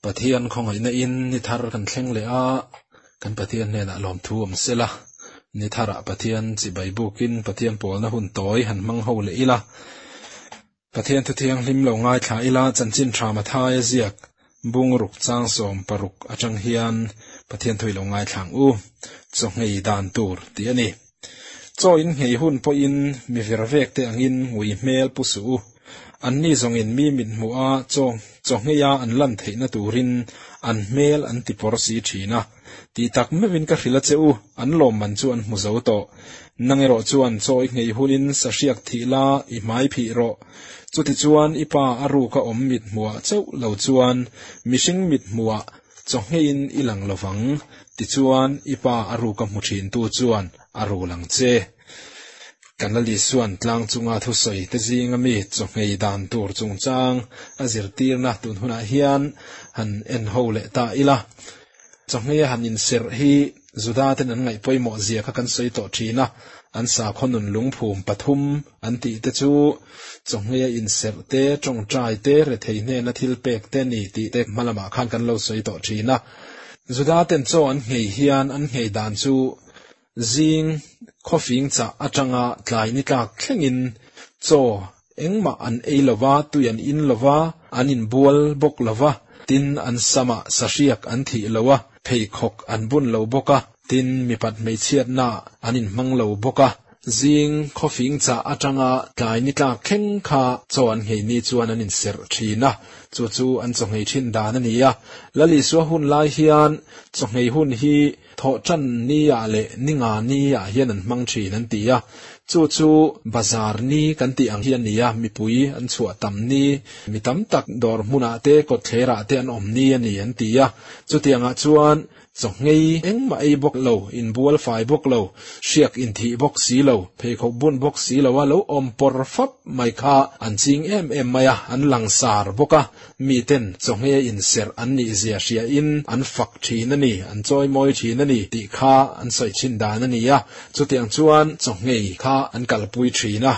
Pathian khawngaihna in ni thar kan thleng leh a, kan Pathian hnenah lawmthu awm sela, ni tharah Pathian chibai bukin Pathian pawlna hun tawi han hmang ho leh ila, Pathian thu thianghlim lo ngaithla ila, chanchin tha Mathaia ziak bungruk chang 16 atang hian Pathian thu i lo ngaithla ang u, chaw nghei dan tur tih a ni. Chaw in nghei hun pawhin mi ver vek te angin ngui hmel pu suh u. An ni zawngin mi mit hmuh a chaw chaw ngheia an lan theihna turin an hmel an ti pawr si thin a. Tih tak meuhin ka hrilh a che u, an lawmman chu an hmu zo tawh. Nang erawh chuan chaw i nghei hunin sahriak thih la i hmai phih rawh. Chuti chuan i pa a ruka awm mit hmuhah chauh lo chuan mihring mit hmuhah chaw ngheiin i lang lovang. Tichuan i pa a ruka hmu thintu chuan a rul ang che. Kan la Lisuan tlang chunga thusawi te zinga mi chaw nghei dan tur chungchang a zirtirna tun hunah hian han en ho leh ta ila. Chaw ngheia han inserh hi Juda ten an ngaih pawimawh zia kha kan sawi tawh thin a, an sakhaw nun lungphum pathum an tih te chu chaw ngheia inserh te, tawngtai te, rethei hnena thil pek te ni tih te hma lamah khan kan lo sawi tawh thin a. Juda ten chaw an nghei hian an nghei dan chu zing khawfing chah atanga tlai ni tlak thlengin chaw engmah an ei lova, tui an in lova, an inbual bawk lova, tin an samah sahriak an thih lo a, pheikhawk an bun lo bawk a, tin mipat hmeichhiatna an inhmang lo bawk a. Zing khawfing chah atanga tlai ni tlak thleng kha chaw an nghei ni chuan an inserh thin a, chu chu an chaw nghei thin dan a ni a. Lal Isua hun lai hian chaw nghei hun hi thawh tan ni ah leh ni nga ni ah hian an hmang thin an ti a, chu chu bazar ni kan tih ang hi a ni a, mipui an chhuah tam ni, mi tam tak dawr hmunah te kawtthlerah te an awm ni a ni an ti a, chutiangah chuan chaw nghei engmah ei bawk lo, inbual fai bawk lo, hriak inthih bawk si lo, pheikhawk bun bawk si lo a lo awm pawr fap mai kha an ching em em mai a, an langsar bawk a. Miten chaw nghe inserh an nih zia hria in an fak thin a ni, an chawi mawi thin a ni tih kha an sawi thin dan a ni a, chutiang chuan chaw nghei kha an kalpui thin a.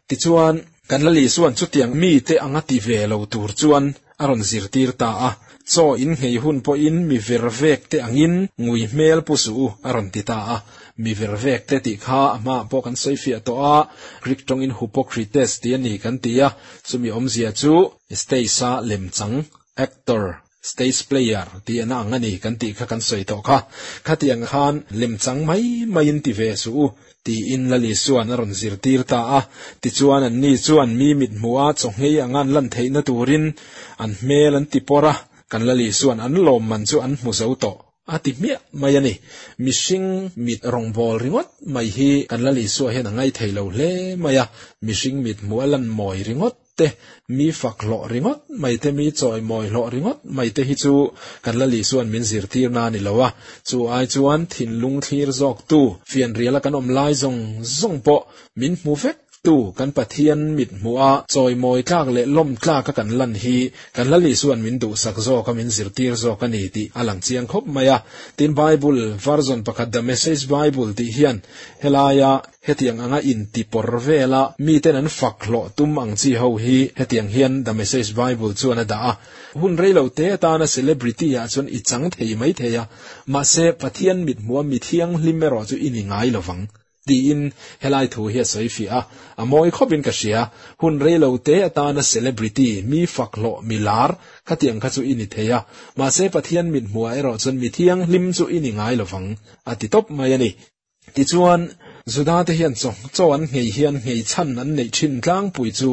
Tichuan, kan la Lisuan chutiang mite anga ti ve lo tur chuan a rawn zirtir ta a, chaw in nghei hun pawhin mi ver vek te angin ngui hmel pu suh u a rawn ti ta a. Mi ver vek te tih kha a hmaah pawh kan sawi fiah tawh a, Greek tawngin hupokrites tih a ni kan ti a, chumi awmzia chu Stage a lemchang, actor, stage player tih ana ang a ni kan tih kha kan sawi tawh kha. Khatiang khan lemchang mai maiin ti ve suh u tiin Lal Isuan a rawn zirtir ta a. Tichuan anni chuan mi mithmuh a chaw nghei anga an lan theihna turin an hmel an ti pawr a, kan Lal Isuan an lawmman chu an hmu zo tawh a ti hmiah mai a ni. Mihring mit rawngbâwl ringawt mai hi kan Lal Isua hian a ngaithei lo hle mai a, mihring mit hmuh a lan mawi ringawt te, mi fak hlawh ringawt mai te, mi chawi mawi hlawh ringawt mai te hi chu kan Lal Isua'n min zirtirna a ni lo a, chu ai chuan thinlung thlir zawktu, fianriala kan awm lai zawng zawng pawh min hmu vek tu kan Pathian mit hmuh a chawi mawi tlak leh lawm tlak a kan lan hi kan Lal Isua'n min duhsak zawk a min zirtir zawk a ni tih a lang chiang khawp mai a. Tin Bible version pakhat The Message Bible tih hian helaia Hetiang anga inti pawr vela miten an fak hlawh tum ang chi ho hi hetiang hian The Message Bible chuan a dah a. Hun rei lo te atana celebrity ah chuan i chang thei mai thei a, mahse Pathian mithmuha mi thianghlim erawh chu i ni ngai lovang tiin helai thu hi a sawi fiah a, a mawi khawpin ka hria. Hun rei lo te atana celebrity, mi fak hlawh, mi lar khatiang kha chu i ni thei a, mahse Pathian mithmuhah erawh chuan mi thianghlim chu i ni ngai lovang a ti tawp mai a ni. Tichuan, Juda-te hian chaw chaw an nghei hian nghei chhan an neih thin tlangpui chu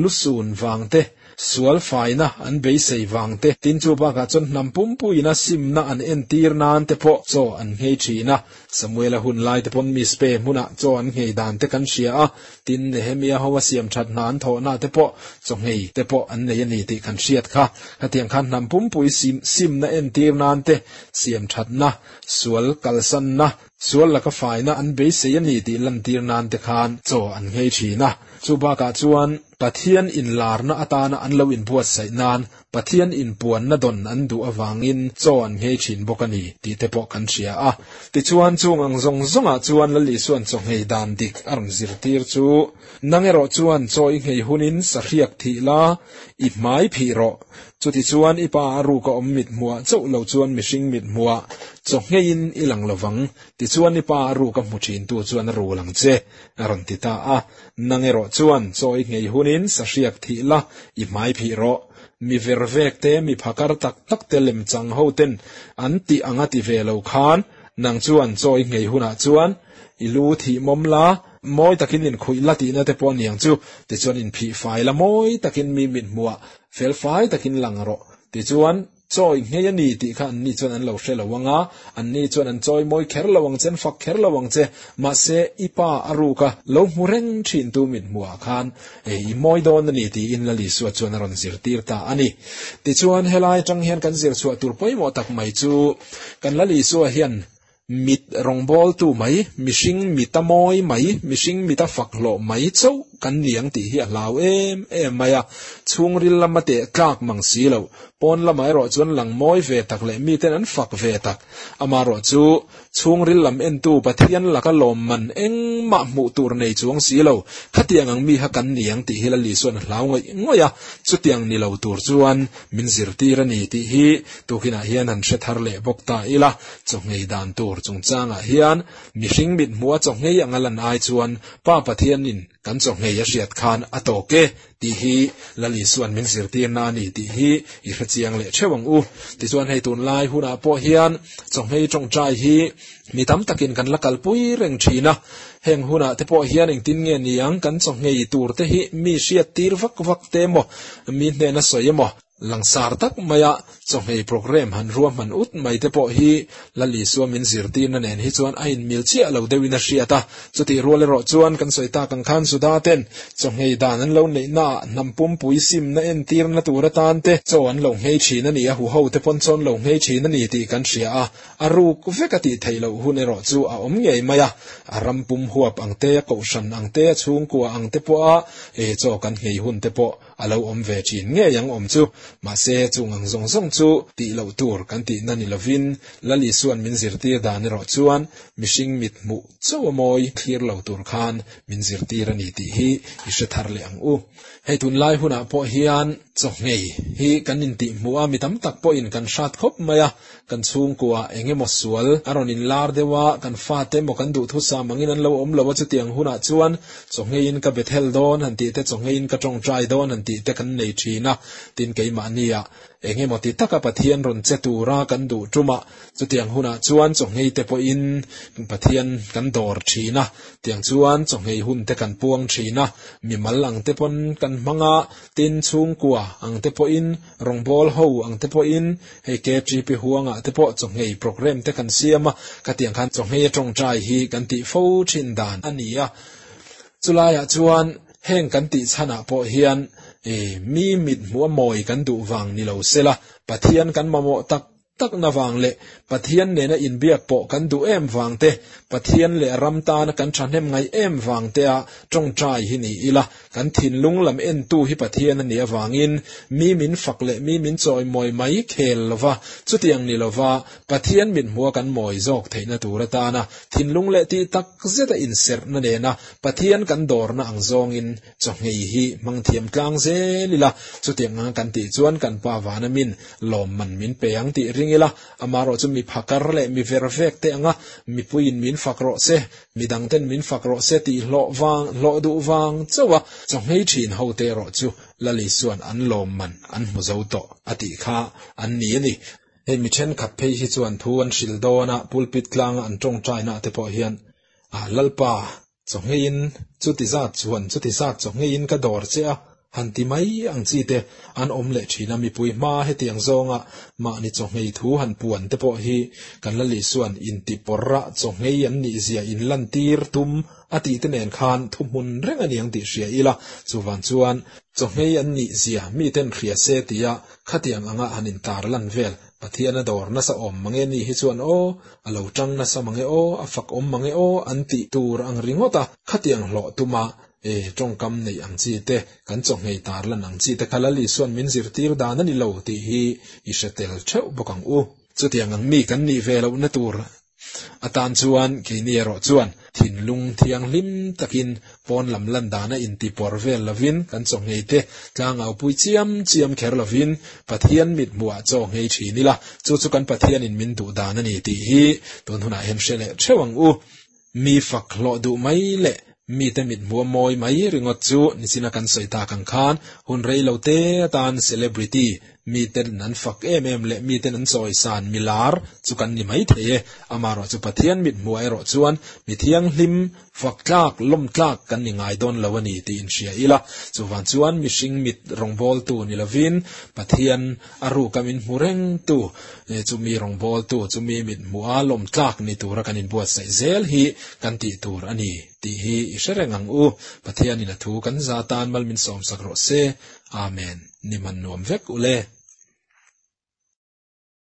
lusun vang te, sual faina an beisei vang te, tin chu bakah chuan hnam pumpuiina simna an entir nan te pawh chaw an nghei thin a. Samuela hun lai te pawn Mizpe hmunah chaw an nghei dan te kan hria a, tin Nehemia ho a siam that hna an thawhna te pawh chaw nghei te pawh an nei a ni tih kan hriat kha. Khatiang khan hnam pumpui simna entir nan te, siam thatna, Sual kalsanna, sual laka faina an beisei a ni tih lantir nan te khan chaw an nghei thin a. Chu bakah chuan Pathian inlarna atana an lo inbuatsaih nan Pathian inpuanna dawn an duh avangin chaw an nghei thin bawk a ni tih te pawh kan hria a. Tichuan chung ang zawng zawngah chuan Lal Isua'n chaw nghei dan dik a rawn zirtir chu, Nang erawh chuan chaw i nghei hunin sahriak thih la, i hmai phih rawh. Chutichuan i Pa a ruka awm mit hmuhah chauh lo chuan mihring mit hmuhah chaw ngheiin i lang lo vang. Tichuan i Pa a ruka hmu thintu chuan a rul ang che, a rawn ti ta a. Nang erawh chuan chaw i nghei hunin sahriak thih la, i hmai phih rawh. Mi vervek te, mi phakar tak tak te lemchang ho ten an tih anga ti ve lo khan, nang chuan chaw i nghei hunah chuan i lu thih mawm la, mawi takin inkhuih la tihna te pawh a niang chu. Tichuan inphih fai la, mawi takin mi mithmuhah felfai takin lang rawh. Tichuan, chawi nghei a ni tih kha anni chuan an lo hre lo ang a, anni chuan an chawi mawi kher lo ang che, an fak kher lo ang che. Mahse, i pa a ruk a, lo hmu reng thintu mithmuhah khan i mawi dawn a ni tiin Lal Isua chuan a rawn zirtir ta a ni. Tichuan, helai atang hian kan zir chhuah tur pawimawh tak mai chu kan Lal Isua hian Mit rawngbawltu mai, mihring mita mawi mai, mihring mita fak hlawh mai chauh kan ni ang tih hi a hlau em em mai a. Chhungril lama teh tlak mang si lo, pawn lamah erawh chuan lang mawi ve tak leh miten an fak ve tak. Amaherawh chu, chhungril lam entu Pathian laka lawmman engmah hmuh tur nei chuang si lo, khatiang ang mi kha kan ni ang tih hi Lal Isuan a hlau ngawih ngawih a, chutiang ni lo tur chuan min zirtir a ni tih hi tukinah hian han hre thar leh bawk ta ila. Chawhngei dan tur chungchangah hian mihring mithmuha chawhngei anga lan ai chuan Pa Pathianin kan chawhngei a hriat khan a tawk e tih hi Lal Isua'n min zirtirna a ni tih hi i hrechiang leh theuh ang u. Tichuan hei tunlai hunah pawh hian chawhngei tawngtai hi mi tam takin kan la kalpui reng thin a, heng hunah te pawh hian engtin nge ni ang kan chawhngei tur te hi mi hriattir vak vak te emaw mi hnena sawi emaw Langsar tak maia chawhmei programme han ruahman ut mai te pawh hi Lal Isua min zirtirna nen hi chuan a inmil chiah lo deuhin a hriat a. Chutih rual erawh chuan kan sawi tak ang khan Juda ten chawhmei dan an lo neihnaah hnam pumpui simna entirna tur atan te chaw an lo nghei thin a ni a, huho te pawn chaw an lo nghei thin a ni tih kan hria a. A ruk vek a tih theih loh hun erawh chu a awm ngei mai a, a ram pum huap ang te, a kohhran ang te, a chhungkua ang te pawha chaw kan nghei hun te pawh A lo awm ve thin ngei ang awm chu. Mahse, chung ang zawng zawng chu tih loh tur kan tihna ni lovin, Lal Isua'n min zirtir dan erawh chuan mihring mit hmuh chauh a mawi thlir lo tur khan min zirtir a ni tih hi i hre thar leh ang u. Hei tunlai hunah pawh hian chawhngei hi kan intih hmuh a, mi tam tak pawhin kan hrat khawp mai a, Kan chhungkua eng emaw sual a rawn inlar deuh a, kan fate emaw kan duhthusam angin an lo awm lo a, chutiang hunah chuan chawhngeiin ka Bethel dawn han tih te, chawhngeiin ka tawngtai dawn han tih te kan nei thin a, tin keimahnia eng emaw ti taka Pathian rawn che tura kan duh tumah chutiang hunah chuan chawhngei te pawhin Pathian kan dawr thin a, tiang chuan chawhngei hun te kan puang thin a, mimal ang te pawn kan hmang a, tin chhungkua ang te pawhin Rawngbâwl ho ang te pawhin hei KTP huangah te pawh chawhngei programme te kan siam a, khatiang khan chawhngei a tawngtai hi kan tih fo thin dan a ni a. Chulaiah chuan heng kan tih chhanah pawh hian mi mit hmuh a mawi kan duh vang ni lo sela, Pathian kan mamawh tak takna vang leh Pathian nena inbiak pawh kan duh em vang te, Pathian leh ram tana kan thahnem ngaih em vang tea tawngtai hi ni ila, kan thinlung lam entu hi Pathian a nih avangin mi min fak leh mi min chawimawi mai khel lova, chutiang ni lova Pathian mithmuha kan mawi zawk theihna tur atana thinlung leh tih tak zeta inserhna nena Pathian kan dawrna ang zawngin Chawhngei hi hmang thiam tlang zel ila, chutiang anga kan tih chuan kan pa vana min lawmman min pe ang tih ring ila, amaherawh chu mi phakar leh mi ver vek te anga mipuiin min fak rawh se, midang ten min fak rawh se tih hlawh vang, hlawh duh vang chauh a, chawhngei thin ho te erawh chu Lal Isua'n an lawmman an hmu zo tawh a tih kha an ni a ni. Hei mi thenkhat phei hi chuan thu an hril dawn a, pulpit tlanga an tawngtaina te pawh hian, Lalpa, Chawhngeiin chuti zat chuan chuti zat chawhngeiin ka dawr che a, han ti mai ang chi te an awm leh thin a, mipui hma hetiang zawnga mahni chawhngei thu han puan te pawh hi kan Lal Isua'n inti pawrh a chawhngei an nih zia inlantir tum a tih te nen khan thuhmun reng a ni ang tih hria ila, chuvan chuan chawhngei an nih zia miten hria se tia khatiang anga han intar lan vel Pathian a dawr nasa awm mange ni hi chuan aw, a lo tang nasa mange aw, a fak awm mange aw an tih tur ang ringawt a, khatiang hlawh tuma e tawngkam neih ang chi te, kan chawhngei tar lan ang chi te kha Lal Isua'n min zirtir dan a ni lo tih hi i hre tel theuh bawk ang u. Chutiang ang mi kan nih ve lohna tur. Atan chuan keini erawh chuan thinlung thianghlim takin pawn lam lan dana intipawr vel lovin kan chaw nghei te tlangaupui chiam chiam kher lovin Pathian mit hmuhah chaw nghei thin ila, chu chu kan Pathianin min duh dan a ni tih hi tun hunah hian hre leh theuh ang u. Mi fak hlawh duh mai leh mite mit hmuh a mawi mai ringawt chu nichina kan sawi tak ang khan hun rei lo te atan celebrity miten an fak em em leh miten an chawisan milar chu kan ni mai thei e. Amaherawh chu Pathian mit hmuhah erawh chuan mi thianghlim fak tlak, lawm tlak kan ni ngai dawn lo a ni tih inhria ila. Chuvang chuan mihring mit rawngbawltu ni lovin Pathian a ruka min hmu rengtu, chumi rawngbawltu, chumi mit hmuha lawm tlak ni tura kan inbuatsaih zel hi kan tih tur a ni tih hi i hre reng ang u. Pathianin a thu kan za tan mal min sawmsak rawh se. Amen. Ni man nuam vek u le.